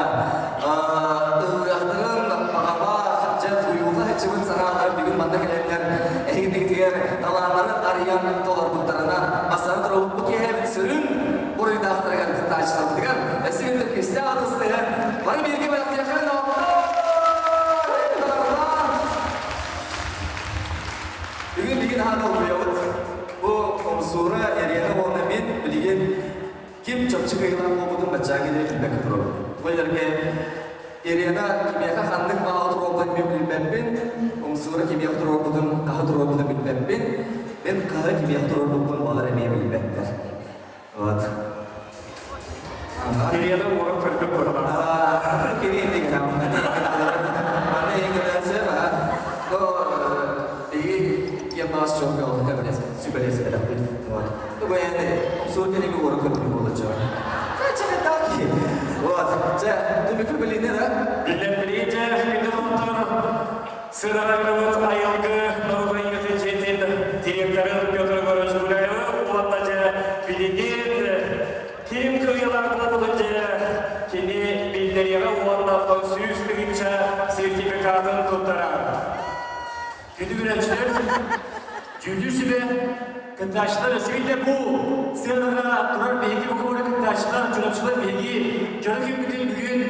ыллыахтарын баҕалаах, дьэ туйуулла сылдьыбыт санааларын бүгүн манна кэлэннэр эһигинигитигэр талааннарын арыйан толорбуттарынан бассары туругун бу киэһэбит сүрүн буруйдаахтарыгар кыттааччыларбытыгар өссө күндү күүстээх ытыстыһан бары бииргэ бэлэхтиэххэ Бүгүн билигин аһаан долгуйабыт. Бу Омсуура, Ериэна уонна мин билигин ким чопчу кыайыылаах буолбутун баччааҥҥа диэри билбэккэ турабыт. Бу эргэ Ирина кимиэхэ ханнык баҕа туруорбутун мин билбэппин, Умсуура кимиэхэ туруорбутун, хаһы туруорбутун билбэппин, мин хаһы кимиэхэ туруорбуппун балар эмиэ билбэттэр. Вот. Ирина уоран көрбүт быһылаах. Биллэрбилиитэ күндү доҕоттор, сыаналарбыт айылгы норуотун дьиэтин директорын Петр Егорович Гуляевы уонна дьэ билигин ким кыайыылаах буолбутун дьэ кини биллэриэҕэ уонна 100 тыһыынча сертификатын туттарар. Күндү көрөөччүлэр, дьүүллүүр сүбэ кыттааччылар өссө бу сыанаҕа турар биһиги бу кыттааччылар, чурапчылар биһиги дьоро күммүтүн бүгүн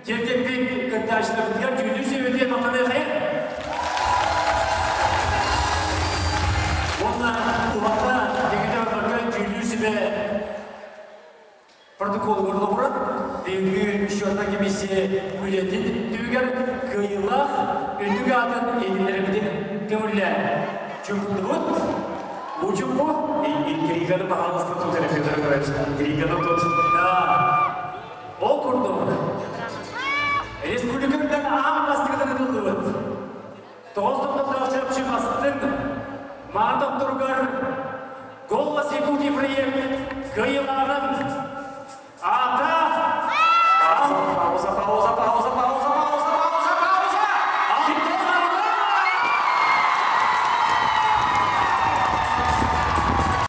киэргэппит кыттааччыларбытыгар дьүүллүүр сүбэтигэр махтаныахайын. Уонна уһата дэгитэ барбакка дьүүллүүр сүбэ протоколугар олоҕуран, бүгүҥҥү счетнай комиссия үлэтин түмүгэр кыайыылаах үрдүк аатын иһитиннэрэрбитин көҥүллээн чуҥкуллубут. Бу чуҥку Интриганы пожалуйста тут эрэ Федор Николаевич, интриганы тут. Да. Ол курдук республикабытын аан бастакытын ытыллыбыт. Тоҕус тохтоллоох чурапчы бастыҥ маан тохторугар Голос Якутии проект кыайыылааҕын.